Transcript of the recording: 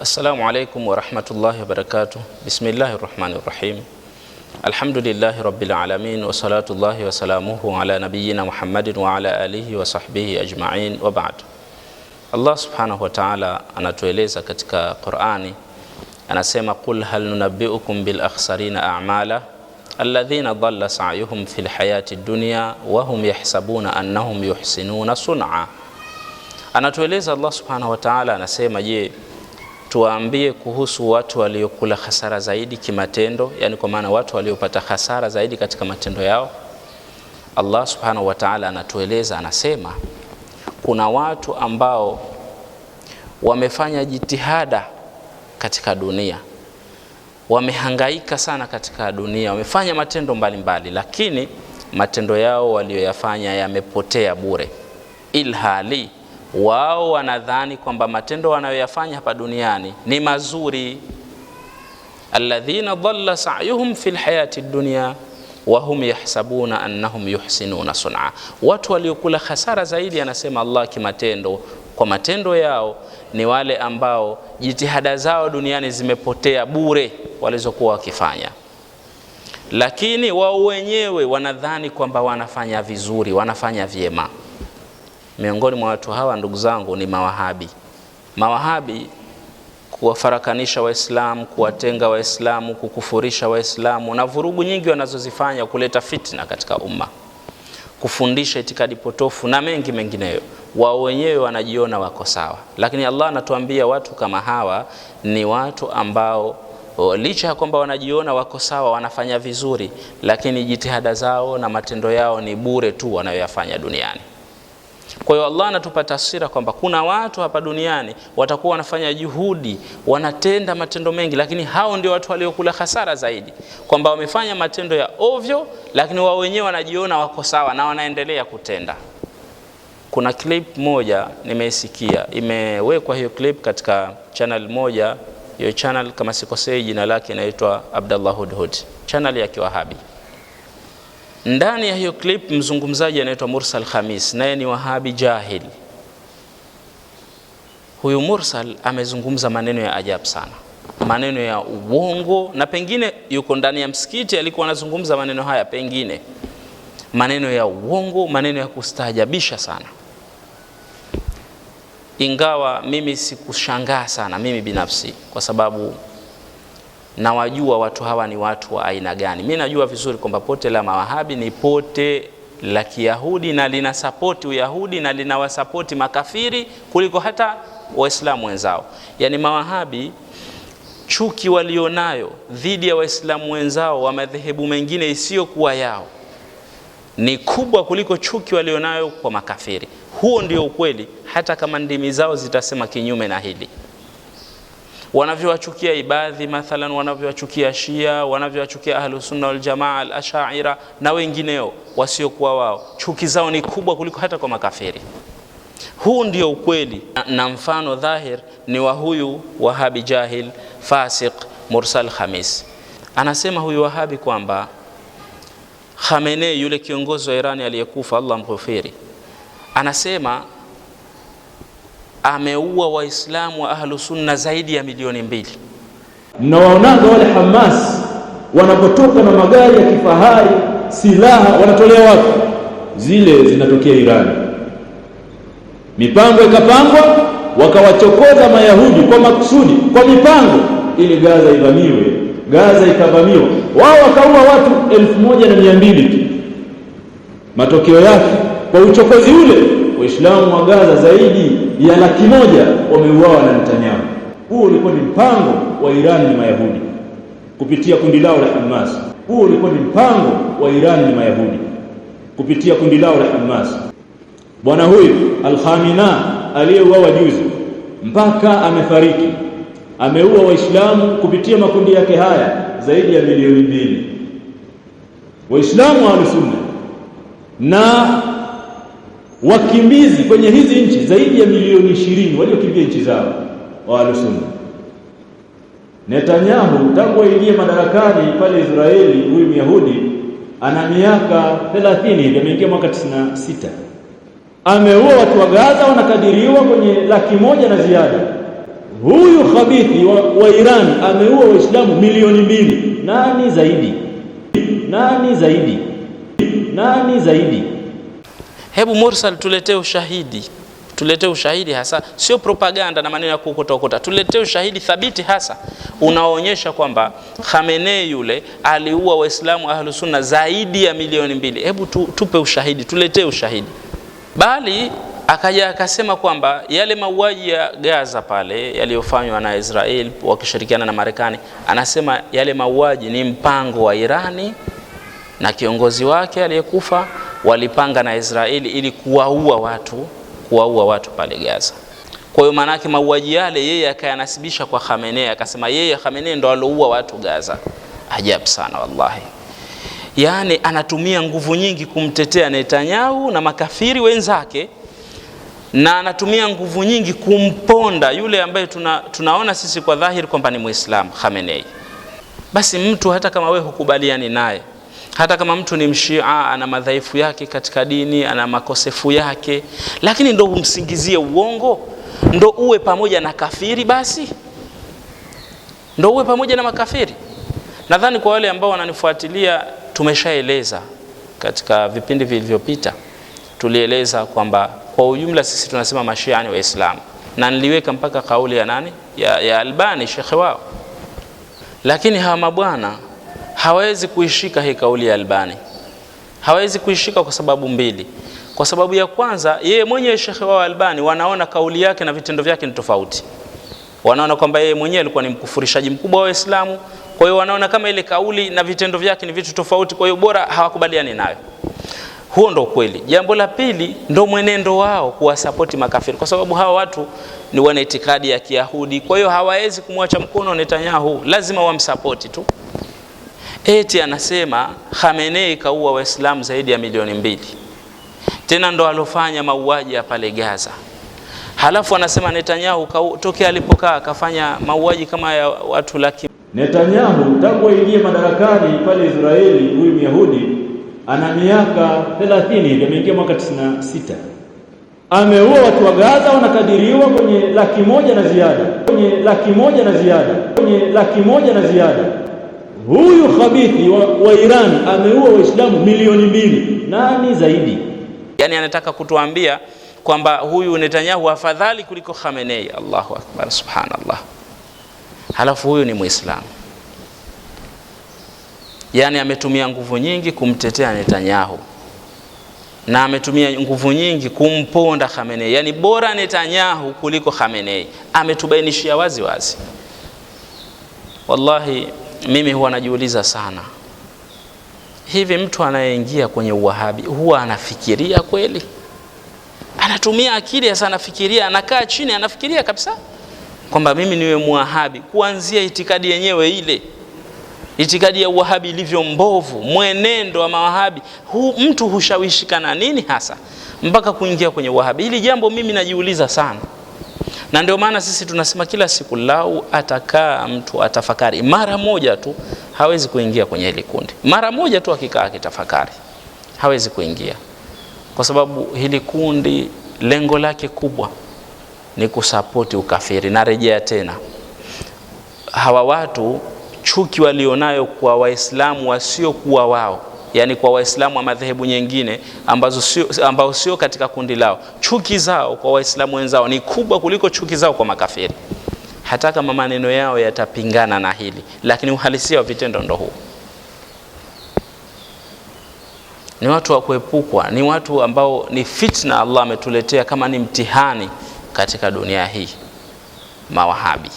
Assalamu alaikum warahmatullahi wabarakatuh. Bismillahi rahmani rahim. Alhamdulillahi rabbil alamin wa salatullahi wa salamuhu ala nabiyyina Muhammadin wa ala alihi wa sahbihi ajma'in wa ba'd. Allah subhanahu wa ta'ala anatueleza katika Qur'ani, anasema qul hal nunabbi'ukum bil akhsarina a'mala alladhina dhalla sa'yuhum fil hayati dunya wa hum yahsabuna annahum yuhsinuna sun'a. Anatueleza Allah subhanahu wa ta'ala, anasema je, tuwaambie kuhusu watu waliokula hasara zaidi kimatendo, yani kwa maana watu waliopata hasara zaidi katika matendo yao. Allah subhanahu wa ta'ala anatueleza, anasema kuna watu ambao wamefanya jitihada katika dunia, wamehangaika sana katika dunia, wamefanya matendo mbalimbali, lakini matendo yao walioyafanya yamepotea bure, ilhali wao wanadhani kwamba matendo wanayoyafanya hapa duniani ni mazuri. Alladhina dhalla sa'yuhum fil hayati dunya wa hum yahsabuna annahum yuhsinuna sun'a, watu waliokula hasara zaidi, anasema Allah, kimatendo, kwa matendo yao ni wale ambao jitihada zao duniani zimepotea bure walizokuwa wakifanya, lakini wao wenyewe wanadhani kwamba wanafanya vizuri, wanafanya vyema. Miongoni mwa watu hawa, ndugu zangu, ni mawahabi. Mawahabi kuwafarakanisha Waislamu, kuwatenga Waislamu, kukufurisha Waislamu na vurugu nyingi wanazozifanya kuleta fitna katika umma, kufundisha itikadi potofu na mengi mengineyo. Wao wenyewe wanajiona wako sawa, lakini Allah anatuambia watu kama hawa ni watu ambao licha ya kwamba wanajiona wako sawa, wanafanya vizuri, lakini jitihada zao na matendo yao ni bure tu wanayoyafanya duniani. Kwa hiyo Allah anatupa taswira kwamba kuna watu hapa duniani watakuwa wanafanya juhudi, wanatenda matendo mengi, lakini hao ndio watu waliokula hasara zaidi, kwamba wamefanya matendo ya ovyo, lakini wao wenyewe wanajiona wako sawa na wanaendelea kutenda. Kuna clip moja nimeisikia, imewekwa hiyo clip katika channel moja. Hiyo channel kama sikosei jina lake inaitwa Abdallah Hudhud, channel ya Kiwahabi. Ndani ya hiyo clip mzungumzaji anaitwa Mursal Khamis, naye ni Wahabi jahil. Huyu Mursal amezungumza maneno ya ajabu sana, maneno ya uongo, na pengine yuko ndani ya msikiti alikuwa anazungumza maneno haya, pengine maneno ya uongo, maneno ya kustaajabisha sana. Ingawa mimi sikushangaa sana mimi binafsi, kwa sababu nawajua watu hawa ni watu wa aina gani. Mimi najua vizuri kwamba pote la mawahabi ni pote la Kiyahudi na lina sapoti Uyahudi na linawasapoti makafiri kuliko hata Waislamu wenzao. Yani mawahabi chuki walionayo dhidi ya Waislamu wenzao wa madhehebu mengine isiyokuwa yao ni kubwa kuliko chuki walionayo kwa makafiri. Huo ndio ukweli, hata kama ndimi zao zitasema kinyume na hili. Wanavyowachukia Ibadhi mathalan, wanavyowachukia Shia, wanavyowachukia Ahlusunna wal Jamaa, al-Ashaira na wengineo wasiokuwa wao, chuki zao ni kubwa kuliko hata kwa makafiri. Huu ndio ukweli, na mfano dhahir ni wa huyu Wahabi jahil fasiq Mursal Khamis. Anasema huyu Wahabi kwamba Khamenei, yule kiongozi wa Irani aliyekufa, Allah mghafiri, anasema ameua Waislamu wa Ahlu Sunna zaidi ya 2 milioni. Mnawaonaga wale Hamas wanapotoka na magari ya kifahari, silaha wanatolea wapi? Zile zinatokea Irani. Mipango ikapangwa, wakawachokoza Mayahudi kwa makusudi, kwa mipango ili Gaza ivamiwe. Gaza ikavamiwa, wao wakaua watu 1200 tu. Matokeo yake kwa uchokozi ule, Waislamu wa Gaza zaidi ya 100,000 wameuawa na Netanyahu. Huo ulikuwa ni mpango wa Irani na Mayahudi kupitia kundi lao la Hamas. Huo ulikuwa ni mpango wa Irani na Mayahudi kupitia kundi lao la Hamas. Bwana huyu Al-Khamenei aliyeuawa juzi mpaka amefariki, ameua Waislamu kupitia makundi yake haya zaidi ya 2 milioni Waislamu wa Ahlusunna na wakimbizi kwenye hizi nchi zaidi ya 20 milioni waliokimbia nchi zao wa Ahlusunna. Netanyahu tangu aingie madarakani pale Israeli, huyu Myahudi ana miaka 30 hivi, ameingia mwaka 96. Ameua watu wa Gaza wanakadiriwa kwenye 100,000 na ziada. Huyu khabithi wa Iran ameua Waislamu 2 milioni. Nani zaidi? Nani zaidi? Nani zaidi? Hebu Mursal, tuletee ushahidi, tuletee ushahidi hasa, sio propaganda na maneno ya kuokota. Tuletee ushahidi thabiti hasa unaoonyesha kwamba Khamenei yule aliua Waislamu Ahlu Sunna zaidi ya 2 milioni. Hebu tupe ushahidi, tuletee ushahidi. Bali akaja akasema kwamba yale mauaji ya Gaza pale yaliyofanywa na Israel wakishirikiana na Marekani, anasema yale mauaji ni mpango wa Irani na kiongozi wake aliyekufa, walipanga na Israeli ili kuwaua watu pale Gaza. Kwa hiyo maanake mauaji yale yeye akayanasibisha kwa Khamenei, akasema yeye Khamenei ndo aloua watu Gaza. Ajabu sana wallahi. Yaani anatumia nguvu nyingi kumtetea Netanyahu na makafiri wenzake, na anatumia nguvu nyingi kumponda yule ambaye tunaona sisi kwa dhahiri kwamba ni Muislamu, Khamenei. Basi mtu hata kama wewe hukubaliani naye, hata kama mtu ni mshia, ana madhaifu yake katika dini, ana makosefu yake, lakini ndo umsingizie uongo, ndo uwe pamoja na kafiri? Basi ndo uwe pamoja na makafiri? Nadhani kwa wale ambao wananifuatilia, tumeshaeleza katika vipindi vilivyopita, tulieleza kwamba kwa ujumla sisi tunasema mashia ni Waislamu, na niliweka mpaka kauli ya nani ya Albani, shekhe wao, lakini hawa mabwana hawawezi kuishika hii kauli ya Albani, hawawezi kuishika kwa sababu mbili. Kwa sababu ya kwanza, yeye mwenyewe shekhe wao Albani, wanaona kauli yake na vitendo vyake ni tofauti. Wanaona kwamba yeye mwenyewe alikuwa ni mkufurishaji mkubwa wa Waislamu, kwa hiyo wanaona kama ile kauli na vitendo vyake ni vitu tofauti, kwa hiyo bora hawakubaliani nayo. Huo ndo ukweli. Jambo la pili, ndo mwenendo wao kuwasapoti makafiri, kwa sababu hawa watu ni wana itikadi ya Kiyahudi, kwa hiyo hawawezi kumwacha mkono Netanyahu, lazima wamsapoti tu. Eti anasema Khamenei kaua Waislamu zaidi ya 2 milioni, tena ndo alofanya mauaji ya pale Gaza. Halafu anasema Netanyahu tokea alipokaa akafanya mauaji kama ya watu laki. Netanyahu tangu aingie madarakani pale Israeli, huyu Myahudi ana miaka 30 hivi, ameingia mwaka 96. Ameua watu wa Gaza wanakadiriwa kwenye 100,000 na ziada, kwenye 100,000 na ziada, kwenye 100,000 na ziada. Huyu khabithi wa Iran ameua Waislamu 2 milioni. Nani zaidi? Yani anataka kutuambia kwamba huyu Netanyahu afadhali kuliko Khamenei. Allahu akbar, subhanallah. Halafu huyu ni Muislamu, yani ametumia nguvu nyingi kumtetea Netanyahu na ametumia nguvu nyingi kumponda Khamenei, yani bora Netanyahu kuliko Khamenei. Ametubainishia wazi wazi. Wallahi mimi huwa najiuliza sana, hivi mtu anayeingia kwenye uwahabi huwa anafikiria kweli? Anatumia akili hasa, anafikiria, anakaa chini, anafikiria kabisa kwamba mimi niwe muwahabi, kuanzia itikadi yenyewe ile itikadi ya uwahabi ilivyo mbovu, mwenendo wa mawahabi mtu hushawishika na nini hasa mpaka kuingia kwenye uwahabi? Hili jambo mimi najiuliza sana, na ndio maana sisi tunasema kila siku, lau atakaa mtu atafakari mara moja tu, hawezi kuingia kwenye hili kundi. Mara moja tu akikaa akitafakari, hawezi kuingia, kwa sababu hili kundi lengo lake kubwa ni kusapoti ukafiri. Narejea tena, hawa watu chuki walionayo kwa Waislamu wasiokuwa wao, yani kwa Waislamu wa madhehebu nyingine ambazo sio, ambao sio katika kundi lao, chuki zao kwa Waislamu wenzao ni kubwa kuliko chuki zao kwa makafiri. Hata kama maneno yao yatapingana na hili, lakini uhalisia wa vitendo ndo huu. Ni watu wa kuepukwa, ni watu ambao ni fitna Allah ametuletea kama ni mtihani katika dunia hii, mawahabi.